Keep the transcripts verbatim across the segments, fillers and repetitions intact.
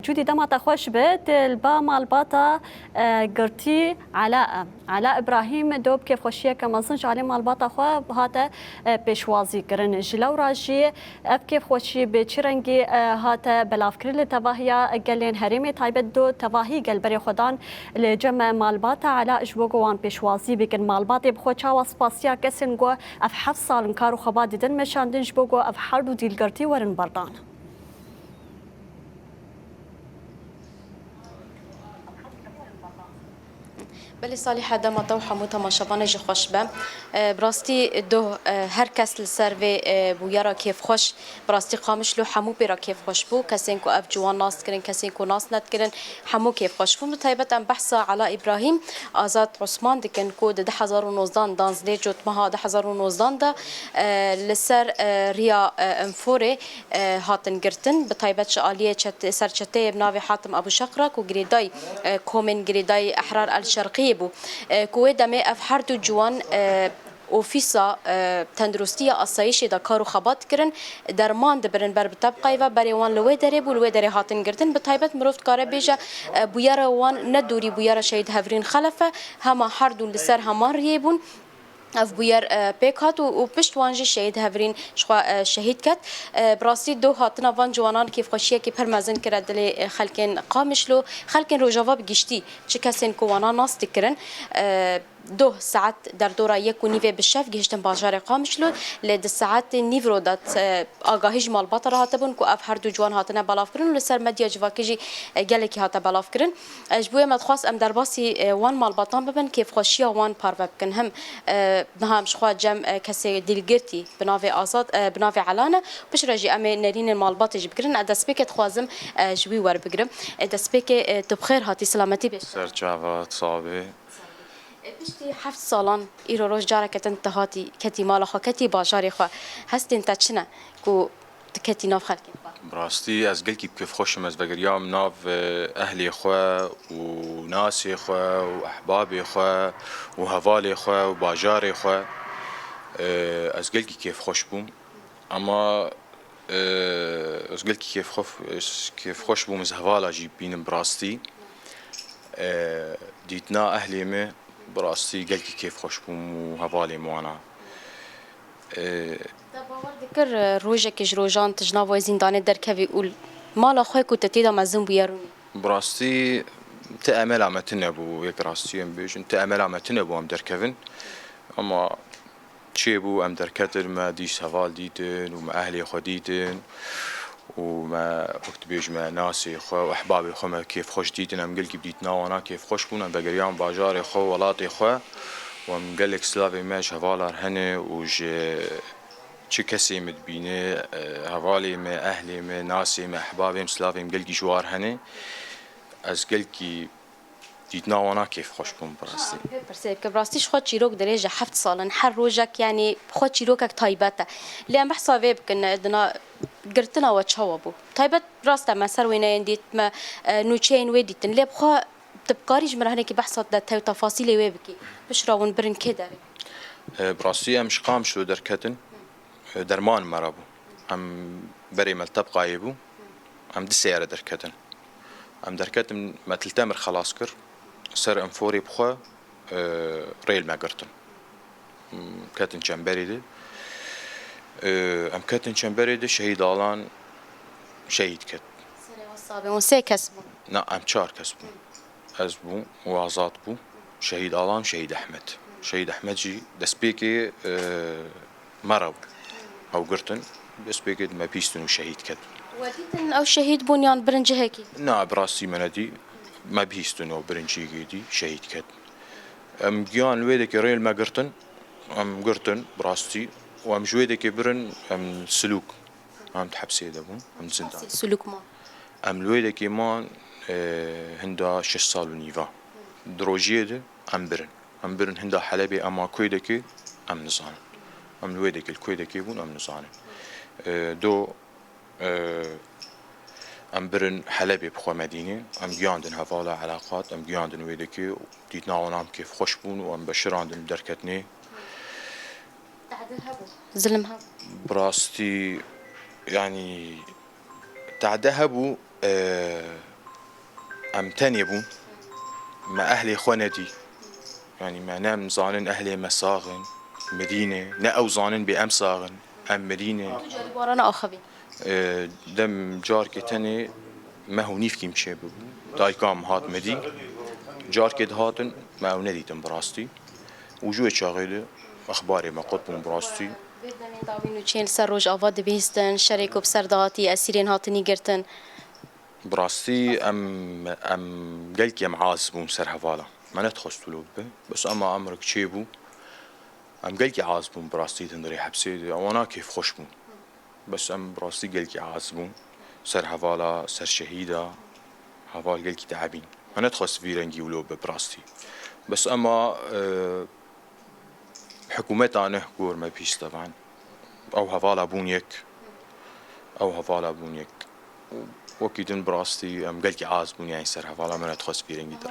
Cûdî dema te xweş be, te li ba malbata, e, girtî Ela e. Ela Îbrahîm do bi kêfxweşiyeke mezin ji alî malbata xwe hate, e, pêşwazî kirin. Ji lewra jî ev kêfxweşî bi çi rengî, e, hate belavkirin li tevahiya gelên herêmê taybet do tevahî gel berê xwe dan li cem malbata Ela ji bo ku wan pêşwazî bikin. Malbatê bi xwe çawa spasiya kesên ku ev heft sal in kar û xebat didin meşandin ji bo ku ev herd û dîlgirtî werin berdan. Belê Salîhe, dema te û hemû temaşevanê jî xweş be. E, bi rastî doh, e, her kes li ser vê, e, bûyera kêfxweş, bi rastî Qamişlo hemû pê re kêfxweş bû. Kesên ku ev ciwan nas dikirin, kesên ku nas nedikirin, hemû kêfxweş bûn. Bi taybet em behsa Ela Îbrahîm, Azad Osman dikin ku di du hezar û nozdan, danzdeh cotmeha du hezar û nozdan de, e, li ser, e, riya, e, Enforê, e, hatin girtin. Bi taybet ji aliyê çet-, serçeteyê bi navê Hatim Abu Şeqra ku girêdayî, e, komên girêdayî Ehrar El Şerqiyê bû, e, ku wê demê ev her du ciwan, e, ofîsa, e, tenduristiya asayişê de kar û xebat dikirin, derman dibirin ber bi tebqayê ve, berê wan li wê derê bû, li wê derê hatin girtin. Bi taybet mirov dikare bêje, e, bûyera wan ne dûrî bûyera Şehîd Hevrîn Xelef e, hema her du li ser heman riyê bûn. Ev bûyer, e, pêk hat û, û pişt wan jî Şehîd Hevrîn ji xwe, e, şehîd ket. E, bi rastî doh hatina van ciwanan kêfxweşiyekî pir mezin kire dilê, e, xelkên Qamişlo, xelkên Rojava bi giştî, çi kesên ku wana nas dikirin. E, doh saet derdora yek û nîvê bi şev gihiştin bajarê Qamişlo, lê di saetê nîvro de, e, agahî ji malbata re hatibûn ku ev her du ciwan hatine belavkirin û li ser medya civakî jî, e, gelekî hate belavkirin. E, ji bo wê me dixwast em derbasî, e, wan malbatan bibin, kêfxweşiya wan parve bikin. Him, e, niha em ji xwe cem, e, kesê dîlgirtî bi navê Azad, e, bi navê Ela ne. Piştre jî em ê nerînên malbatê jî bigirin. Ez destpêkê dixwazim, e, ji wî werbigirim. E, destpêkê, e, tu bi xêr hatî, silametî bê. Ser çava, sax bê. E, piştî heft salan îro roj careke din tu hatî, ketî mala xwe, ketî bajarê xwe. Hestên te çi ne ku tu ketî nav xelkê xwe? Bi rastî ez gelkî bi kêfxweş im. Ez vegeriyam nav, e, ehlê xwe û nasê xwe û ehbabê xwe û hevalê xwe û bajarê xwe. E, ez gelkî kêfxweş bûm. Ema, e, ez gelkî kêfxwe-, kêfxweş bûm ez hevala jî bînim bi rastî. E, dîtina ehlê me bi rastî gelkî kêfxweş bûm û hevalê me wana. E, Te bawer dikir, e, rojekê ji rojan tu ji nav wê zîndanê derkevî û mala xwe ku te tê de mezin bûye rûnî? Bi rastî ti emela me tune bû, yek rastî em bêjin, ti emela me tune bû em derkevin. Ema çêbû, em derketin, me dîs heval dîtin û me ehlê xwe dîtin û me, wek dibêjin, me nasê xwe û ehbabê xwe me kêfxweş dîtin. Em gelkî bi dîtina wana kêfxweş bûn. Em vegeriyan bajarê xwe, welatê xwe û em gelek silavê me ji hevala re hene û ji çi kesê min dibîne, e, hevalê me, ehlê me, nasê me, ehbabê min, silavê min gelkî ji wan re hene. Ez gelkî dîtina wana kêfxweş bûm bi rastî. Vê pirsê bike. Bi rastî ji xwe çîrok dirêj e, heft sal in, her rojek, yanî xwe çîrokek taybet e. Lê em behsa vê bikin, dina girtina we çawa bû? Taybet rast e, me ser wêneyên dît, me, e, nûçeyên wê dîtin. Lê bi xwe tu bi karî ji min re hinekî behsa te tew tefasîlê wê bikî? Piştre hûn birin kê derê? E, bi rastî em ji Qamişlo derketin. E, derman me re bû. Em berê me li Tebqayê bû. Em di seyare derketin. Em derketin, me Til Temir xelas kir. Ser Enforê bi xwe, e, rêl me girtin. Em ketin çemberê de. E, em ketin çemberê de, Şehîd Alan şehîd ket. Serê we sax be, hûn sê kes bûn? Na, em çar kes bûn. Ez bûm û Azad bû. Şehîd Alan, Şehîd Ehmed. Şehîd Ehmed jî destpêkê, e, me re bû. Ew girtin, destpêkê me bihîstin û şehîd ket. We dîtin ew şehîd bûn yan birin cihekî? Na, bi rastî me nedî. Me bihîstin û birin cihekî dî, şehîd ket. Em giyan li wê dekê rêl me girtin, em girtin, bi rastî. Û em ji wê dekê birin, em Silûk, em di hepsê de bûn, em di zindan. Silûk man. Em li wê dekê man, e, hinda şeş sal û nîva. Di rojiyê de em birin. Em birin hinda Helebê, ema koy dekê em nizanin. Em li wê dekê, li koy dekê bûn, em nizanin. E, do, e, em birin Helebê bi xwe Medînê. Em giyandin hevala eleqat, em giyandin wê dekê. Dîtina wan em kêfxweş bûn û em beşirandin derketinê. Tehde hebû, zilim hebû. Bi rastî, yanî, tehde hebû, e, Em tenê bûn. Me ehlê xwe nedî. Yanî me ne em zanin ehlê me sax in, mirî ne. Ne ew zanin bê em sax in, em mirî ne. Tu carî wara neaxivî? E, dem carkê tenê meh û nîvkî min çêbû. Dayika min hat min dî. Carkê dihatin, me ew nedîtin bi rastî. Û ji wê çaxê de exbarê me qut bûn bi rastî. Vê demê dawî nûçeyên li ser Rojava dibihîstin, şerê ku bi ser de hatî, esîrên hatinî girtin. Bi rastî em, em gelkî em aciz bûn ser hevala. Me nedixwest wilo bibe. Bes ema emrik çêbû. Em gelkî aciz bûn bi rastî di hundirê hepsê de. Ewana kêfxweş bûn. Bes em bi rastî gelkî aciz bûn. Ser hevala, ser şehîda. Heval gelkî teebîn. Me nedixwest vî rengî wilo bibe bi rastî. Bes ema, e, Hikûmeta neh gor me pîs tevan. Ew hevala bûn yek. Ew hevala bûn yek. Wekî din bi rastî em gelkî aciz bûn yanî ser hevala me nedixwest vî rengî de.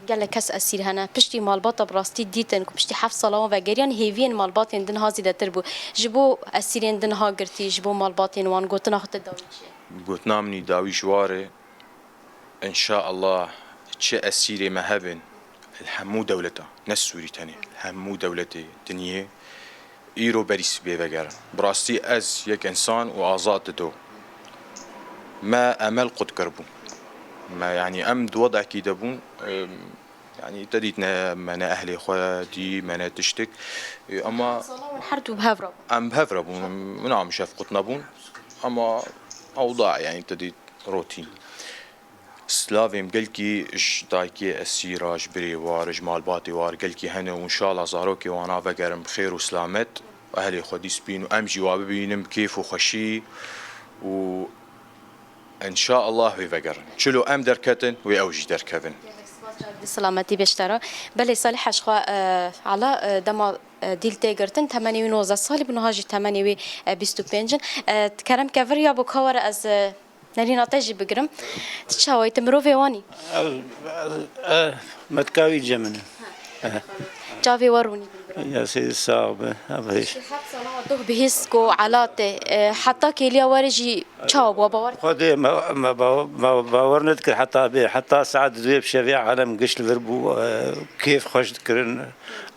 Gelek kes esîr hene. Piştî malbata bi rastî dîtin ku piştî heft sala wan vegeriyan hêviyên malbatên din ha zêdetir bû. Ji bo esîrên din ha girtî, ji bo malbatên wan gotina xwe te dawî çi ye? Gotina min î dawî ji war e. Înşaallah çi esîrê me hebin, li hemû dewleta, ne Sûrî tenê, li hemû dewletê dinyê îro berî sibê vegerin. Bi rastî ez yek însan û azad dido. Me emel qut kiribû. Me, yanî em di wedekî de bûn, em, yanî te dît ne me ne ehlê xwe dî, me ne tiştik. E, ema Sala wan her du bi hev re bûn. Em bi hev re bûn. Min am şev qut nebûn. Ema ewda, yanî te dît rotîn. Silavêm gelkî ji dayikê esîra, ji birê war, ji malbatê war gelkî hene û înşallah zarokê wana vegerin bi xêr û silamet û ehlê xwedî spîn û em jî wa bibînin bi kêf û xweşî û înşallah wê vegerin. Çilo em derketin, wê ew jî derkevin. Gelek spas, carî din selametî bê ji te re. Belê Salih, ji xwe, e, Ala, e, dema, e, dîl tê girtin, temenê wî nozdeh salî bû, niha jî temenê wî, e, bîst û pênc in. E, kerem ke vir ya bo ka were ez, e, Nerîna te jî bigirim. Tu çawa yî? Tu mirovê wan î? Ez, ez, ez, me dikawî cem min. Çavê we rûnî bin bira. Ya sê sax be. Ev hêj. Heft sala doh bihîst ku Ela tê. E, heta kêliya were jî çawa bû? Bawer Xwedê me, me baw-, me bawer nedikir heta bê. Heta saet duê bi şevê alem giş li vir bû. E, kêf xweş dikirin.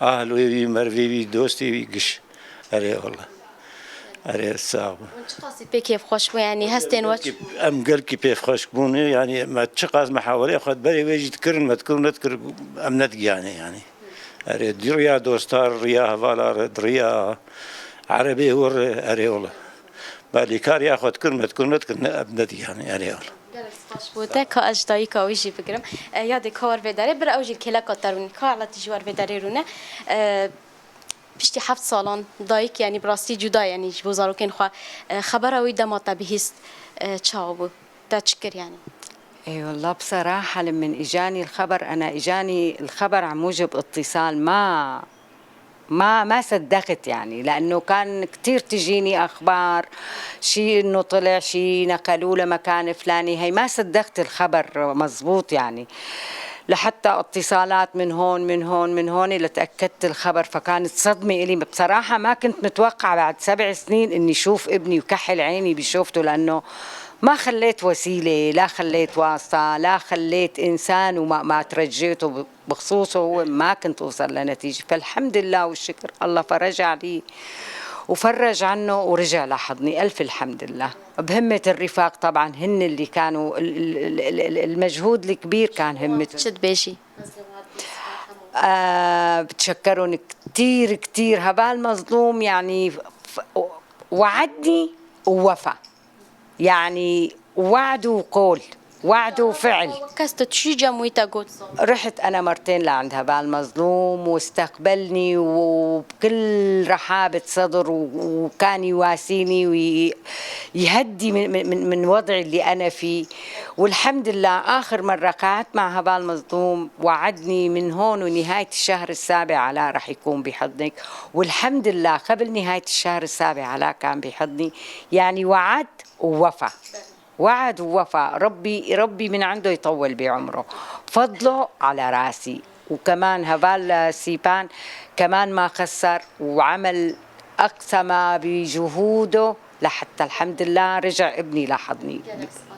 Ahlê wî, mervê wî, dostê wî giş. Erê wele. Erê, sax be. Hûn çiqasî pê kêfxweş bû, yanî hestên we çi bû? Em gelkî pêfxweş bûn, yanî me çiqas mihawelê xwe berê wê jî dikirin, me dikir û nedikir, em nedigiyanê yanî. Erê, di riya dosta re, riya hevala re, di riya erebê hûr re, erê wele. Belê kariya xwe dikir, me dikir û nedikir, ne, em nedigiyanê, erê wele. Gelek spas bo te, ka ez ji dayika wî jî bigirim. E, yadê ka wer vê derê, bira ew jî kêleka te rûnî, ka Ela tî ji wer vê derê rûne. E, Piştî heft salan dayik, yanî bi rastî cuda, yanî ji bo zarokên xwe, e, xebera wî dema te bihîst, e, çawa bû? Te çi kir yanî? اي والله بصراحة لمن اجاني الخبر، انا اجاني الخبر عن موجب اتصال، ما ما ما صدقت يعني، لانه كان كتير تجيني اخبار، شي انه طلع، شي نقلوه لمكان فلاني، هي ما صدقت الخبر مزبوط يعني. لحتى اتصالات من هون، من هون، من هون، لتأكدت الخبر، فكانت صدمة إلي. بصراحة ما كنت متوقعة بعد سبع سنين إني شوف ابني وكحل عيني بشوفته، لأنه ما خليت وسيلة، لا خليت واسطة، لا خليت إنسان وما، ما ترجيته ب-، بخصوصه هو، ما كنت أوصل لنتيجة. فالحمد لله والشكر، الله فرج علي وفرج عنه ورجع لحضني. ألف الحمد لله. بهمة الرفاق طبعًا، هن اللي كانوا ال-، ال-، ال-، ال-، ال-، المجهود الكبير كان همتهم. شو تبيجي؟ آه، بتشكرهم كتير، كتير. هبال مظلوم، يعني، ف-، وعدني ووفى. يعني، وعد وقول، وعد وفعل. Kes tu çi cem wî te got? رحت أنا مرتين لعند هبال مظلوم واستقبلني وبكل رحابة صدر و-، وكان يواسيني ويهدي من، من، من، من وضعي اللي أنا فيه. والحمد لله آخر مرة قعدت مع هبال مظلوم وعدني من هون ونهاية الشهر السابع علاء رح يكون بحضنك. والحمد لله قبل نهاية الشهر السابع علاء كان بحضني. يعني وعد ووفى. وعد ووفى، ربي، ربي من عنده يطول بعمره، فضله على راسي. وكمان هبال سيبان كمان ما قصر وعمل أقصى ما بجهوده لحتى الحمد لله رجع ابني لحضني.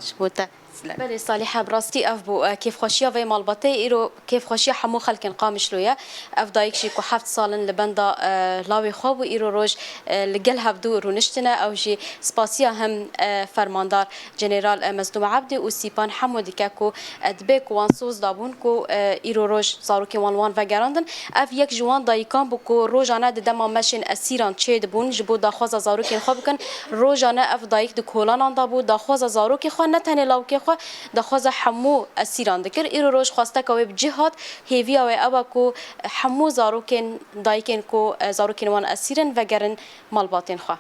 Ji bo te. Belê Salîhe, bi rastî ev bû, e, kêfxweşiya vê malbatê, îro kêfxweşiya hemû xelkên Qamişlo ye. Ev dayik jî ku heft sal in li benda, e, lawê xwe bû, îro roj, e, li gel hevdû rûniştine. Ew jî spasiya him, e, Fermandar General, e, Mezlûm Ebdî û Sîpan Hemo dike ku, e, dibê ku wan soz dabûn ku, e, îro roj zarokên wan li wan vegerandin. Ev yek ji wan dayikan bû ku rojane di dema meşên esîran çêdibûn, ji bo daxwaza zarokên xwe bikin. Rojane ev dayik di kolanan de bû, daxwaza zarokê xwe, ne tenê lawkê xwe, daxwaza hemû esîran dikir. Îro roj xwesteka wê bi cih hat, hêviya wê ew e ku hemû zarokên, dayikên ku, e, zarokên wan esîr in, vegerin malbatên xwe.